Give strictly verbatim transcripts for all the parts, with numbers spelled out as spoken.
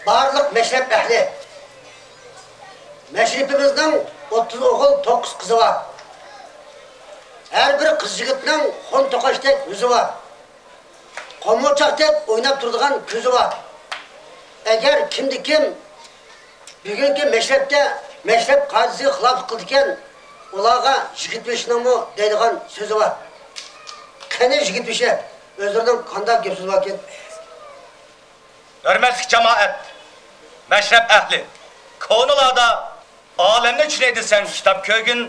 بارلىق مەشرەپ ئەھلى! مەشرىپىمىزنىڭ ئوتتۇز ئوغۇل، توققۇز قىزى بار. ھەر بىر قىز يىگىتنىڭ خۇن توقاچتەك يۈزى بار. قومۇرچاقتەك ئويناپ تۇرىدىغان كۆزى بار. ئەگەر كىمدە كىم بۈگۈنكى مەشرەپتە مەشرەپ قائىدىسىگە خىلاپلىق قىلىدىكەن، ئۇلارغا يىگىت بېشىنىڭمۇ دەيدىغان سۆزى بار. قېنى يىگىت بېشى، ئۆزلىرىنىڭ قانداق گەپ سۆزى باركىن؟ ھۆرمەتلىك جامائەت، مەشرەپ ئەھلى، كونىلاردا «ئالەمنى چۈشىنەي دېسەڭ، كىتاب كۆرگىن،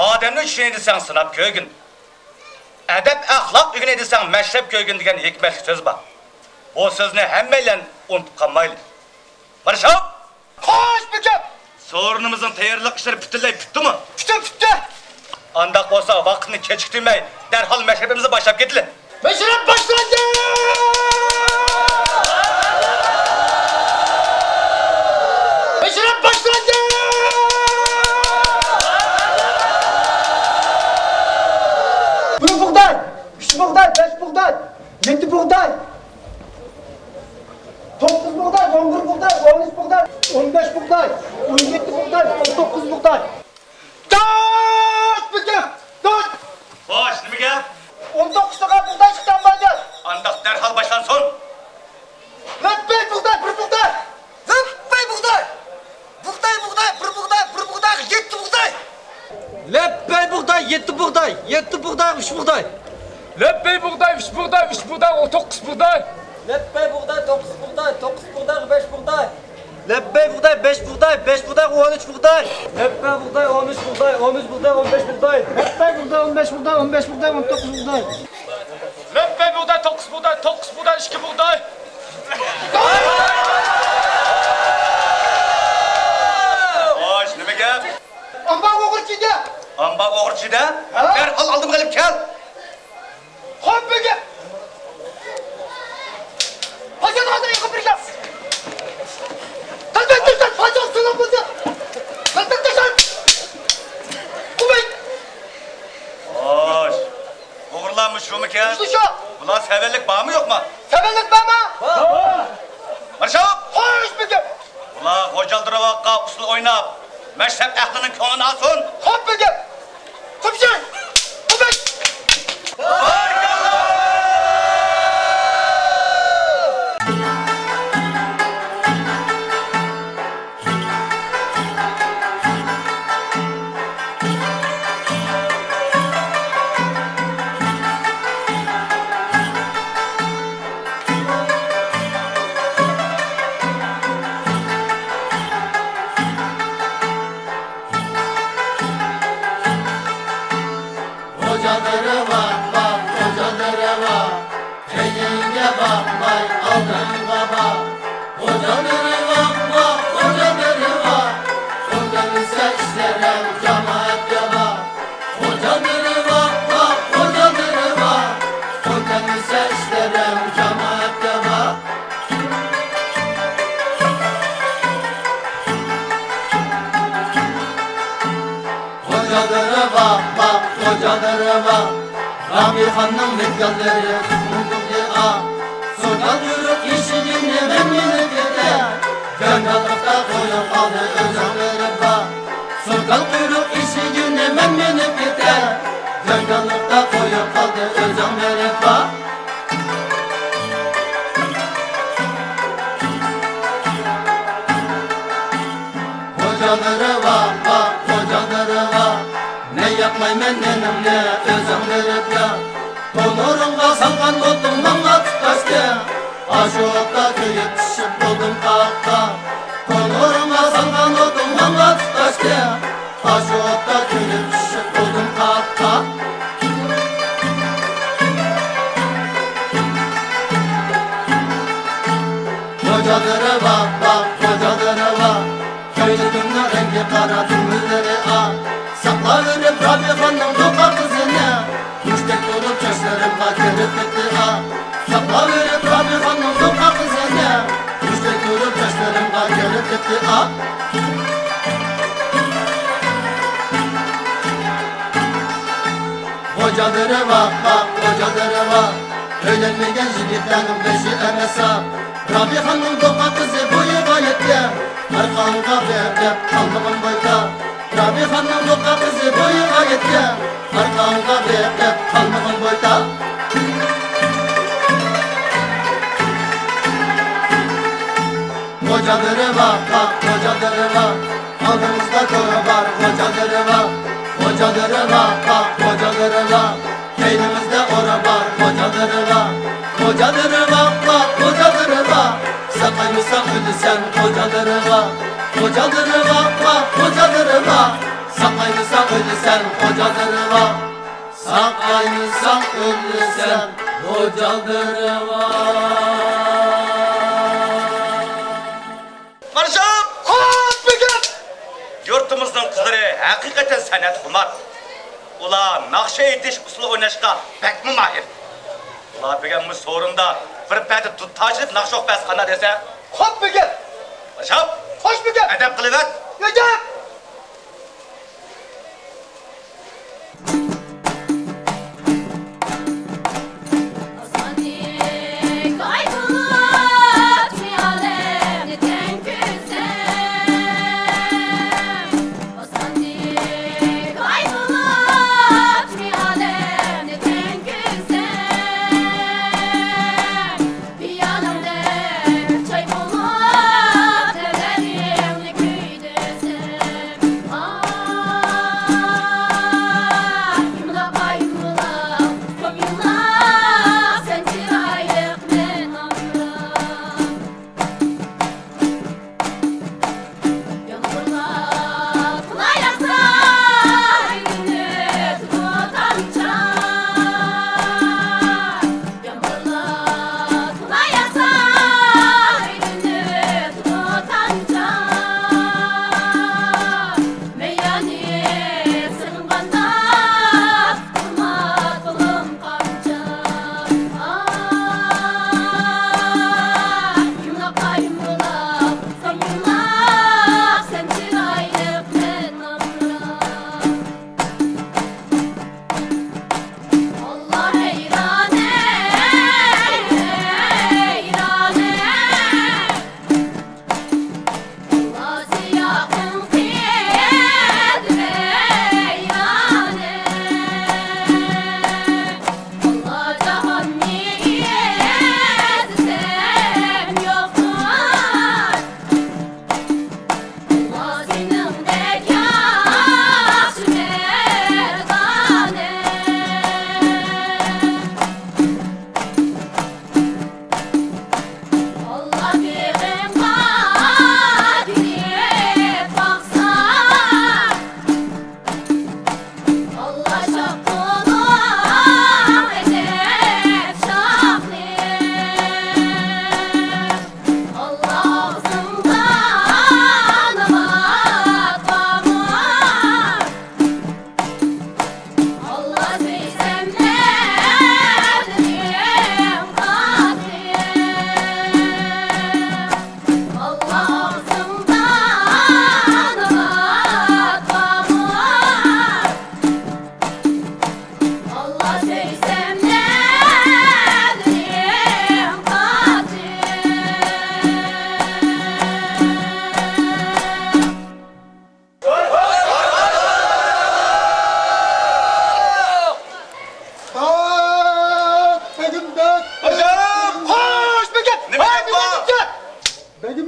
ئادەمنى چۈشىنەي دېسەڭ، سىناپ كۆرگىن، ئەدەپ-ئەخلاق ئۆگىنەي دېسەڭ، مەشرەپ كۆرگىن» دېگەن ھېكمەتلىك سۆز بار. بۇ سۆزنى ھەممەيلەن ئۇنتۇپ قالمايلى. مارشال! خوش، بىر گەپ! سورۇنىمىزنىڭ تەييارلىق ئىشلىرى پۈتۈنلەي پۈتتىمۇ؟ پۈتتى، پۈتتى! ئانداق بولسا، ۋاقىتنى كېچىكتۈرمەي، دەرھال مەشرىپىمىزنى باشلاپ كېتىلى. مەشرەپ باشلاندى! مەشرەپ باشلاندى! بىر بۇغداي، ئۈچ بۇغداي، بەش بۇغداي، يەتتە بۇغداي، توققۇز بۇغداي، ئون بىر بۇغداي، ئون ئۈچ بۇغداي، ئون بەش بۇغداي، ئون يەتتە بۇغداي، ئون توققۇز بۇغداي. تۇت! بىتىم! تۇت! خوش، نېمە گەپ؟ ئون توققۇز تاقا بۇغداي چىقتى ئامباردىن. ئانداق دەرھال باشلانسۇن. لەببەي بۇغداي، بىر بۇغداي! لەببەي بۇغداي! بۇغداي، بۇغداي، بىر بۇغداي، بىر بۇغداي، يەتتە بۇغداي! لەببەي بۇغداي، يەتتە بۇغداي، يەتتە بۇغداي، ئۈچ بۇغداي! لەببەي بۇغداي، ئۈچ بۇغداي، ئۈچ بۇغداي، ئون توققۇز بۇغداي! لەببەي بۇغداي، توققۇز بۇغداي، توققۇز بۇغداي، بەش بۇغداي! لەببەي بۇغداي، بەش بۇغداي، بەش بۇغداي، ئون ئۈچ بۇغداي! لەببەي بۇغداي، ئون ئۈچ بۇغداي، ئون ئۈچ بۇغداي، ئون بەش بۇغداي! لەببەي بۇغداي، ئون بەش بۇغداي، ئون بەش بۇغداي، ئون توققۇز بۇغداي! لەببەي بۇغداي، توققۇز بۇغداي، توققۇز بۇغداي، ئىككى بۇغداي! خوش، نېمە گەپ؟ ئامبار ئوغرى چىدە! ئامبار ئوغرى چىدە؟ ھە؟ دەرھال ئالدىمغا ئېلىپ كەل! خوپ، بىر گەپ! سەۋەنلىك بارمۇ يوقمۇ؟ سەۋەنلىك بارمۇ؟ بار! مارشاپ! خوش بىلگەن! ئۇلار غوجالدىرىۋاققا ئۇسسۇل ئويناپ، مەشرەپ ئەھلىنىڭ كۆڭلىنى ئالسۇن! خوپ بىلگەن! تۇپشاي! تۇپشاي! خوجالىرى ۋاق ۋاق، خوجالىرى ۋاق. كەينىڭگە باقماي ئالدىڭغا باق. خوجالىرى ۋاق ۋاق، خوجالىرى ۋاق. قول تەگمىسە ئىشلىرىڭ جامائەتكە باق. خوجالىرى ۋاق ۋاق، خوجالىرى ۋاق. قول تەگمىسە ئىشلىرىڭ جامائەتكە باق. خوجالىرى ۋاق ۋاق، خوجالىرى ۋاق. رابىخاننىڭ مېھمانلىرى تۇتۇندۇق يىغا. سوجال قۇيرۇق ئېشىكىنى مەن مىنىپ كېتەي. جاڭگاللىقتا قويۇپ قالدى ئۆزۈڭ بېرىپ باق. سوجال قۇيرۇق ئېشىكىنى مەن مىنىپ كېتەي. جاڭگاللىقتا قويۇپ قالدى ئۆزۈڭ بېرىپ باق. خوجالىرى ۋاق ۋاق، خوجالىرى ۋاق. مەن ياقمايمەن نېنىڭنى، ئۆزۈڭ بېرىپ ياق. تونۇرۇڭغا سالغان ئوتۇڭ ماڭا تۇتاشتى. ئاشۇ ئوتتا كۆيۈپ پىشىپ بولدۇم قاپقا. تونۇرۇڭغا سالغان ئوتۇڭ ماڭا تۇتاشتى. ئاشۇ ئوتتا كۆيۈپ پىشىپ بولدۇم قاپقا. خوجالىرى ۋاق ۋاق، خوجالىرى ۋاق. كۆينىكىمنىڭ رەڭگى قارا، كۆڭۈللىرى ئاق. ساقلاۋېرىپ رابىخاننىڭ دوقا قىزىنى. مۇشتەك تۇرۇپ چاچلىرىمغا كىرىپ كەتتى ئاق. ساقلاۋېرىپ رابىخاننىڭ دوقا قىزىنى. مۇشتەك تۇرۇپ چاچلىرىمغا كىرىپ كەتتى ئاق. خوجالىرى ۋاق ۋاق، خوجالىرى ۋاق. ئۆيلەنمىگەن يىگىتلەرنىڭ بېشى ئەمەس ساق. رابىخاننىڭ دوقا قىزى بويىغا يەتكەن. ئارقاڭغا بېقىپ قالمىغىن بويتا. رابىخاننىڭ دوقا قىزى بويىغا يەتكەن. ئارقاڭغا بېقىپ قالمىغىن بويتا. خوجالىرى ۋاق ۋاق، خوجالىرى ۋاق. ئالدىمىزدا تورا بار، خوجالىرى ۋاق. خوجالىرى ۋاق ۋاق، خوجالىرى ۋاق. كەينىمىزدە ئورا بار، خوجالىرى ۋاق. خوجالىرى ۋاق ۋاق، خوجالىرى ۋاق. ساقايمىساڭ ئۆلىسەن، خوجالىرى ۋاق. خوجالىرى ۋاق ۋاق، خوجالىرى ۋاق. ساقايمىساڭ ئۆلىسەن، خوجالىرى ۋاق. ساقايمىساڭ ئۆلىسەن، خوجالىرى ۋاق. مارشاپ! خوپ بۈگۈن! يۇرتىمىزنىڭ قىزلىرى ھەقىقەتەن سەنئەتخۇمار. ئۇلار ناخشا ئېيتىش، ئۇسسۇل ئويناشقا بەكمۇ ماھىر. ئۇلار بۈگۈنمۇ سورۇندا بىر پەدە دۇت تارتىپ ناخشا ئوقۇپ بەرسە قانداق دەيسەن؟ خوپ بۈگۈن! مارشاپ! خوش بۈگۈن! ئەدەپ قىلىۋەت! ئەدەپ!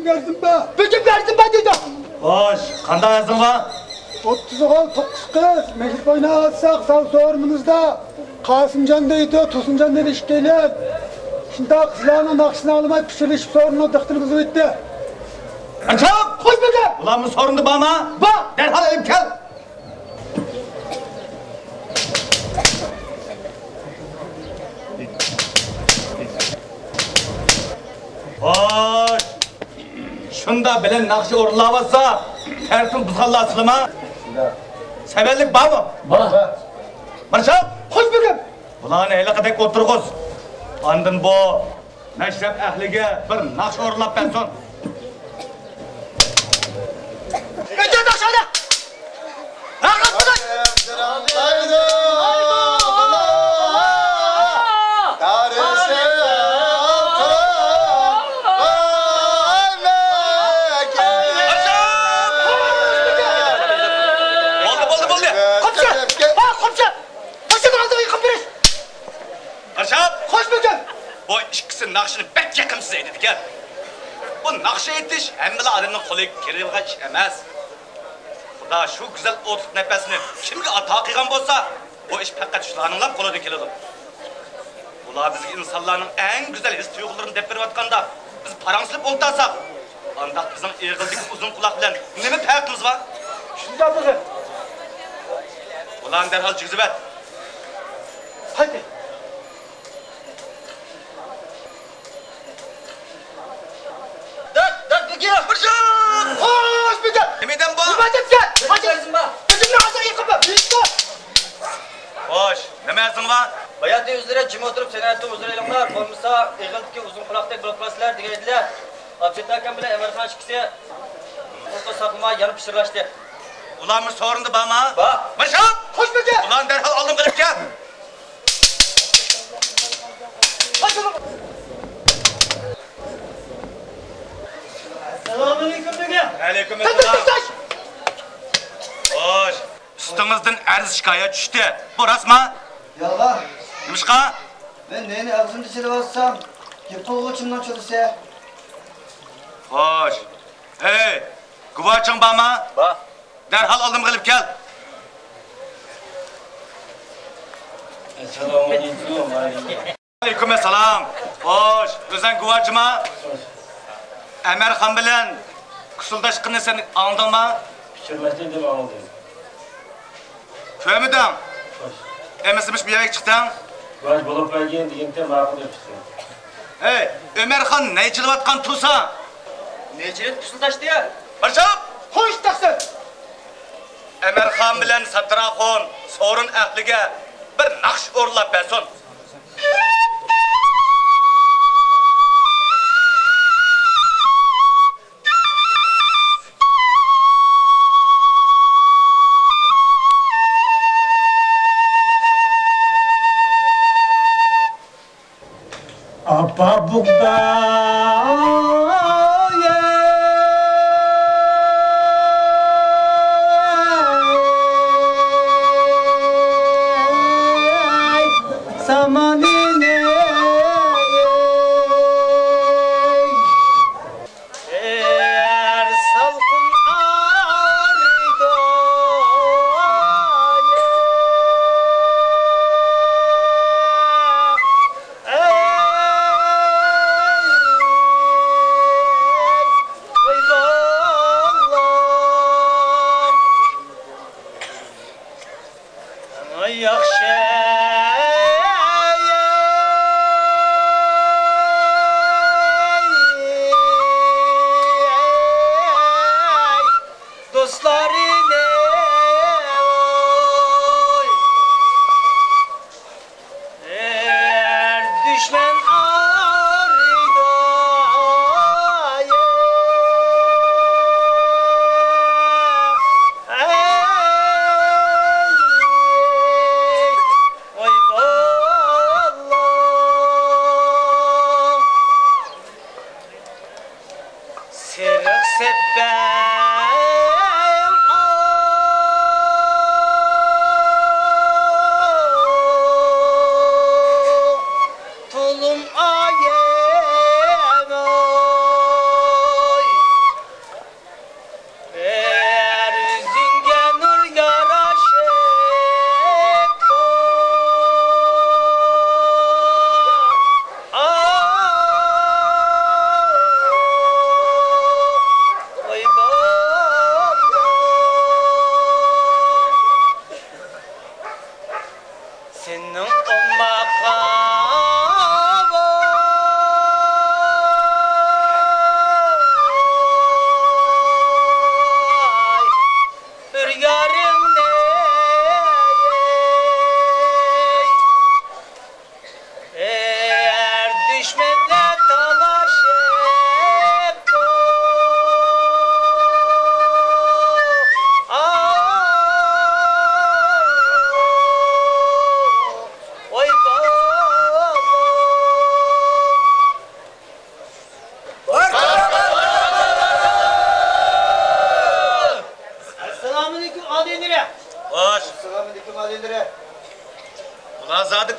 بەرسىمبە! بۈگۈن بەرسىمبە دېدىم! خوش، قانداق ئەرزىڭ بار؟ ئوتتۇزغا توققۇز قىز، مەشرەپ ئويناۋاتساق، ساۋ سورۇنىمىزدا قاسىمجان دەيدۇ، تۇرسۇنجان دەيدۇ ئىككىيلەن. شۇنداق قىزلارنىڭ ناخشىسىنى ئاڭلىماي پىچىرلىشىپ سورۇننى دىختىرىمىزغا ئۆتتى. ئەنچاق! خوش بولدى! ئۇلارمۇ سورۇندا بارمۇ؟ بار! دەرھال ئېلىپ كەل! خوش! شۇنداق بىلەن ناخشا ئورۇنلاۋاتسا، تەرتىپنى بۇزغانلار سىلىما؟ سەۋەنلىك بارمۇ؟ بار. مارشال! خوش بۈگۈن! بۇلارنى ھېلىقىدەك ئولتۇرغۇز. ئاندىن بۇ مەشرەپ ئەھلىگە بىر ناخشا ئورۇنلاپ بەرسۇن. بولدى، بولدى، بولدى. قوپچا! ھە، قوپچا! قوپچا، ئالدىغا يىقىپ بېرىش! ئاشاپ! خوش بۈگۈن! بۇ ئىككىسى ناخشىنى بەك يېقىمسىز ئېيتىدىكەن. بۇ ناخشا ئېيتىش ھەممىلا ئادەمنىڭ قولىغا كېلىدىغان ئىش ئەمەس. خۇدا شۇ گۈزەل ئوتلۇق نەپەسنى كىمگە ئاتا قىلغان بولسا، بۇ ئىش پەقەت شۇلارنىڭلا قولىدىن كېلىدۇ. ئۇلار بىزگە ئىنسانلارنىڭ ئەڭ گۈزەل ھېس-تۇيغۇلىرىنى دەپ بېرىۋاتقاندا، بىز پاراڭ سېلىپ ئولتۇرساق، ئانداق بىزنىڭ ئېغىلدىكى ئۇزۇن قۇلاق بىلەن نېمە پەرقىمىز بار؟ شۇنداق بولسا، ئۇلارنى دەرھال جىگزىۋەت. قايتى. دات، دات، بېگى! خوش بېگى! نېمە دەم بار؟ نېمە دەپسەن؟ ھاجىم! ئۆزۈمنى ھازىر يىقىپ بېرىشتۇ! خوش، نېمە ئەرزىڭ بار؟ باياتىن ئۆزلىرى جىم ئولتۇرۇپ سەنئەتتىن ھۇزۇر ئېلىڭلار، بولمىسا ئېغىلدىكى ئۇزۇن قۇلاقتەك بولۇپ قالىسىلەر دېگەن ئىدىلە. ئابجېت ئاكام بىلەن ئەمەرخان ئىككىسى ئوتتا ساقلىماي يەنە پىچىرلاشتى. ئۇلارمۇ سورۇندا بارمۇ؟ بار. مارشال! خوش بېگى! ئۇلارنى دەرھال ئالدىمغا ئېلىپ كەل! ئەسسالامۇئەلەيكۇم، بېگى. ۋەئەلەيكۇم ئەسسالام. خوش. ئۈستىڭىزدىن ئەرز شىكايەت چۈشتى. بۇ راستمۇ؟ يالغان. نېمىشقا؟ مەن نەينى ئاغزىمدا چېلىۋاتسام، گەپ قىلغۇچىمنىڭ چولىسى. خوش. ھەي، گۇۋاچىڭ بارمۇ؟ بار. دەرھال ئالدىمغا ئېلىپ كەل. ئەسسالامۇئەلەيكۇم. ۋەئەلەيكۇم ئەسسالام. خوش، ئۆزۈڭ گۇۋاچىما؟ ئەمەرخان بىلەن كۇسۇلداشقىنىنى سەن ئاڭلىدىڭما؟ پىچىرلاشنى دەم ئاڭلىدىم. كۆرمىدىڭ؟ خوش. ئەمىسىمىش بۇ يەرگە چىقتىڭ؟ گۇۋاچ بولۇپ بەرگىن دېگەنتى ماقۇل دەپ چىقتىم. ھەي، ئۆمەرخان نەي چېلىۋاتقان تۇرسا؟ نەي چېلىپ پۇسۇلداشتى؟ باشلاپ! خوش تەقسىر! ئەمەرخان بىلەن ساتىراخۇن سورۇن ئەھلىگە بىر ناخشا ئورۇنلاپ بەرسۇن. ئاپا بۇغداي، سامانىنى ئەر سالقىن ئارىدا، ئەي، ۋاي بالام. ئاي ياخشى، دوستلارنى، ئەر دۈشمەن ئارىدا. ۋاي بالام. سېرىق سەپبەم، تۇلۇم ئايەم ئاي.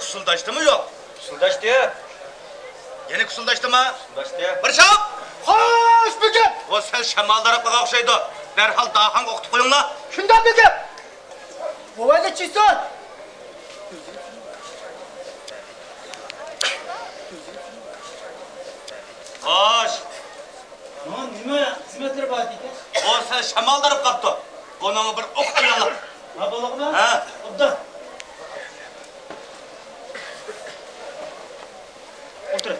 ئۇسسۇلداشتىمۇ يوق؟ ئۇسسۇلداشتى. يەنە ئۇسسۇلداشتىمۇ؟ ئۇسسۇلداشتى. مىرشاپ! خوش، بۈگۈن! ئۇ سەل شامالداراپ قالغان ئوخشايدۇ. دەرھال داخانغا ئوقۇتۇپ قويۇڭلار. شۇنداق بۈگۈن! بوۋايلار چىقسۇن! خوش! ماڭا نېمە خىزمەتلىرى بار ئىكەن؟ ئۇ سەل شامالدىرىپ قاپتۇ. بۇنىڭغا بىر ئوق ئايلىڭلار. ھە، بولدىمۇ؟ ھە. ئوبدان. ئولتۇرۇڭ.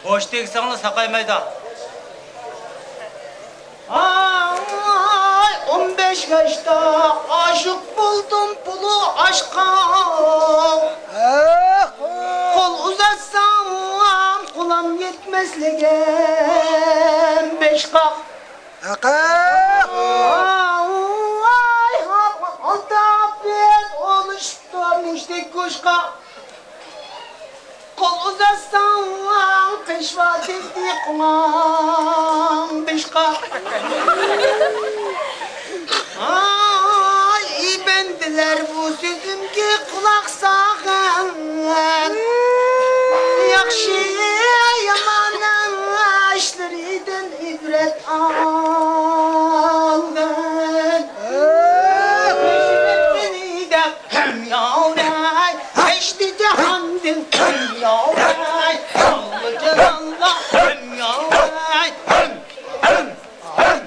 بوش تەگسەڭلار ساقايمايدۇ. ئاي، ئون بەش ياشتا ئاشىق بولدۇم پۇلى ئاشقا. قول ئۇزاتسام، قولۇم يەتمەسلىكىم بەشقا. ئاي، ئالداپ بىز ئولۇشتۇم مۇشتەك گوشقا. قول ئۇزاتساڭ، قىش ۋاقتىدە قوڭاڭ بېشىغا. ئاي، بەندىلەر بۇ سۆزۈمگە قۇلاق سالغىن. ياخشى ياماننىڭ ئىشلىرىدىن ئىبرەت ئالغىن. دەپ ھەم ياۋراي، ھەشتى جاھاندىن ھەم ياۋراي، ئاللا جالاللا ھەم ياۋراي، ھەم، ھەم، ھەم.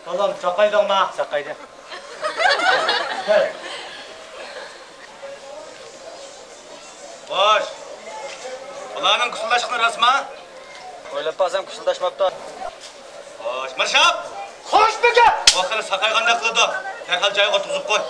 بالام، ساقايدىڭما؟ ساقايدى. خوش. بۇلارنىڭ كۇسۇلداشقىنى راستما؟ ئويلاپ باقسام، كۇسۇلداشماپتۇ. خوش، مىرشاپ! خوش، بۈگۈن! ئۇ خېلى ساقايغاندەك قىلىدۇ. دەرھال جايىغا ئولتۇرغۇزۇپ قوي.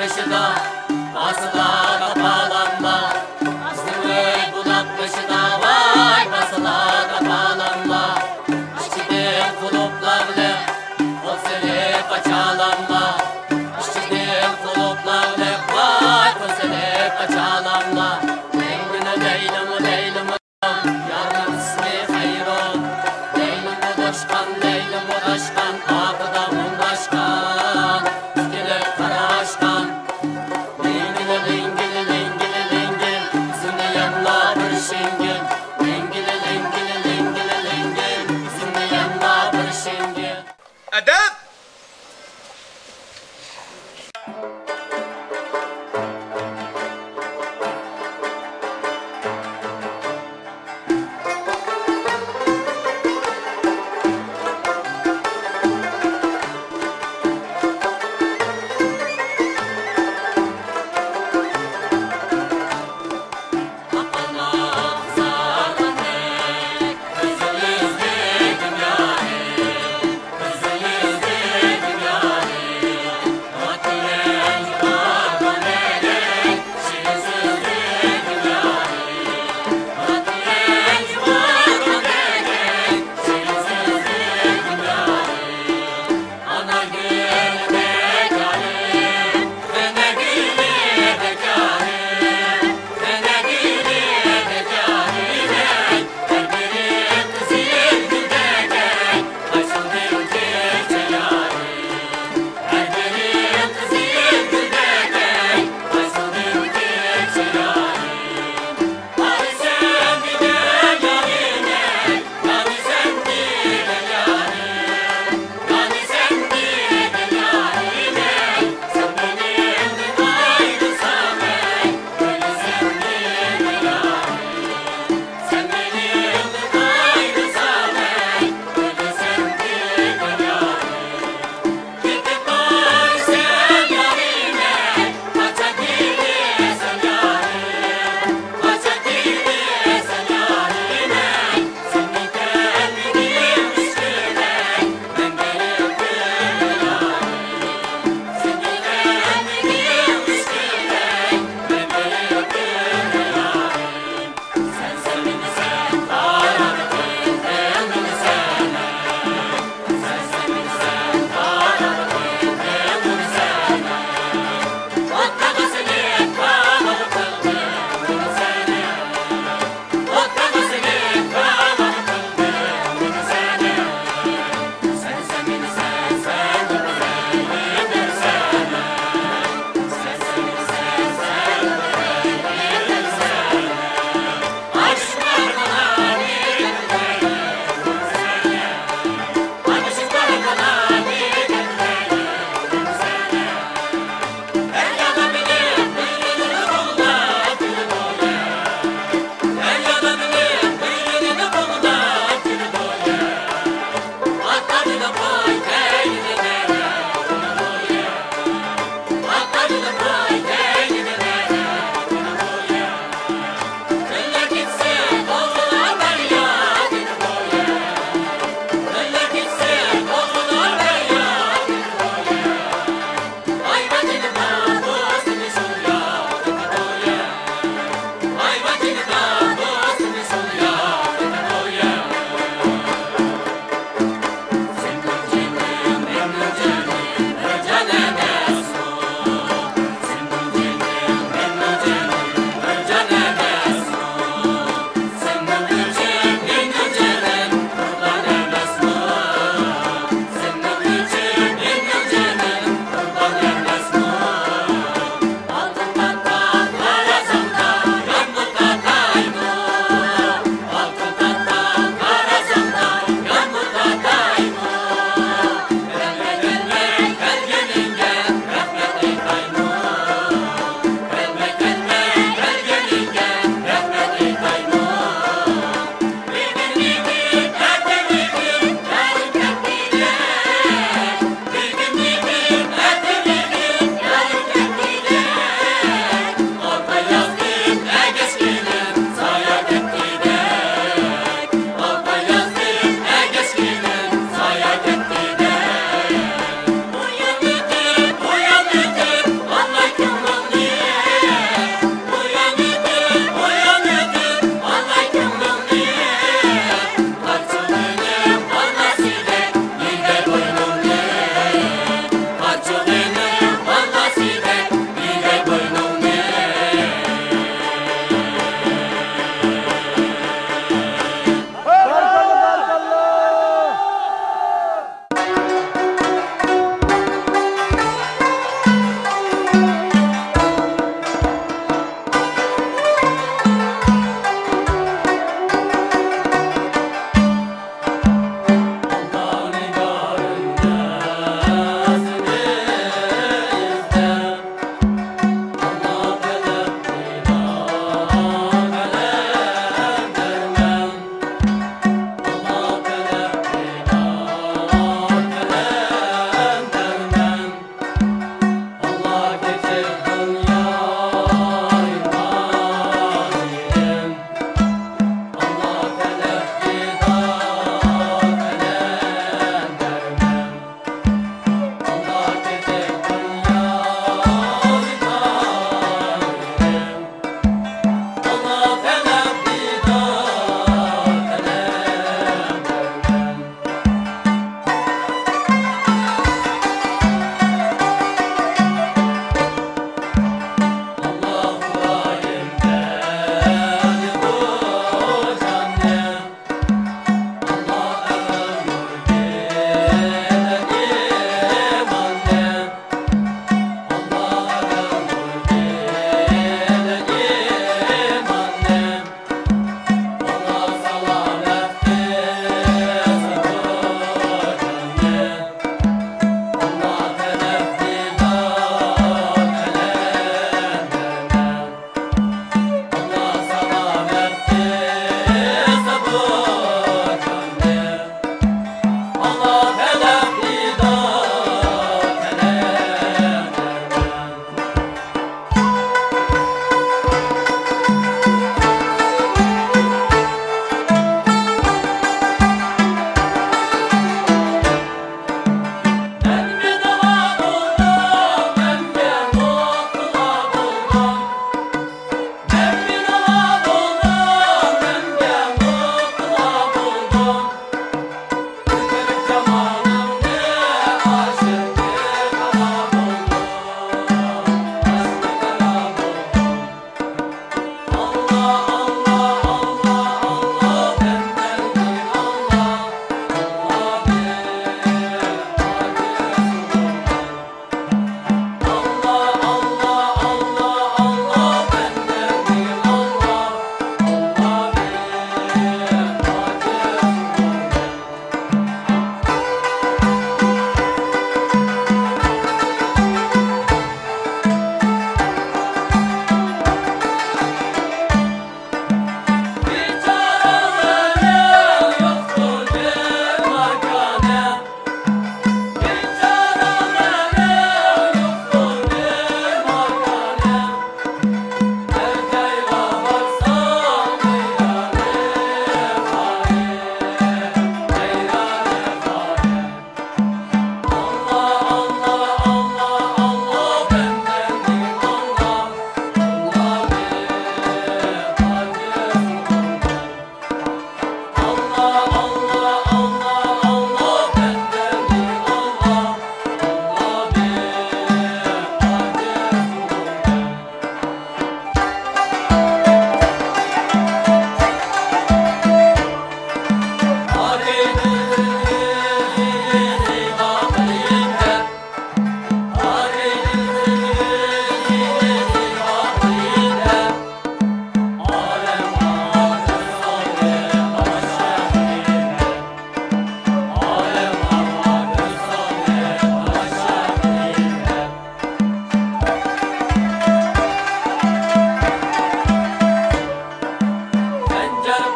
بېشىدا باسىلا تاپالاملا، ئازدىۋى بۇلاق بېشىدا ۋاي باسىلا تاپالاملا. ئىچىدىن قۇلۇپلاغلىق قول سېلىپ قاچالاملا، ئىچىدىن قۇلۇپلاغلىق ۋاي قول سېلىپ قاچالاملا. لەيلىمۇ، لەيلىمۇ، لەيلىمۇ. يارنىڭ ئىسمى خەيرۇ. لەيلىمۇ داشقان، لەيلىمۇ داشقان، ئارقىدا مۇڭداشقان، تىكىلىپ قاراشقان. لىڭگىلى، لىڭگىلى، لىڭگىلى، لىڭگىل، ئۈزۈمنى يەڭلا بىر شىڭگىل. لىڭگىلى، لىڭگىلى، لىڭگىلى، لىڭگىل، ئۈزۈمنى يەڭلا بىر شىڭگىل. ئەدەپ!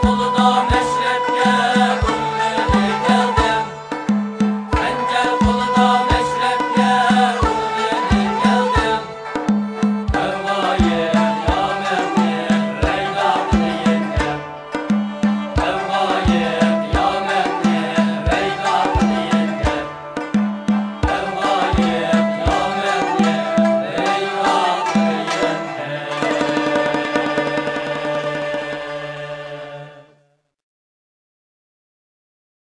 بولىدۇ.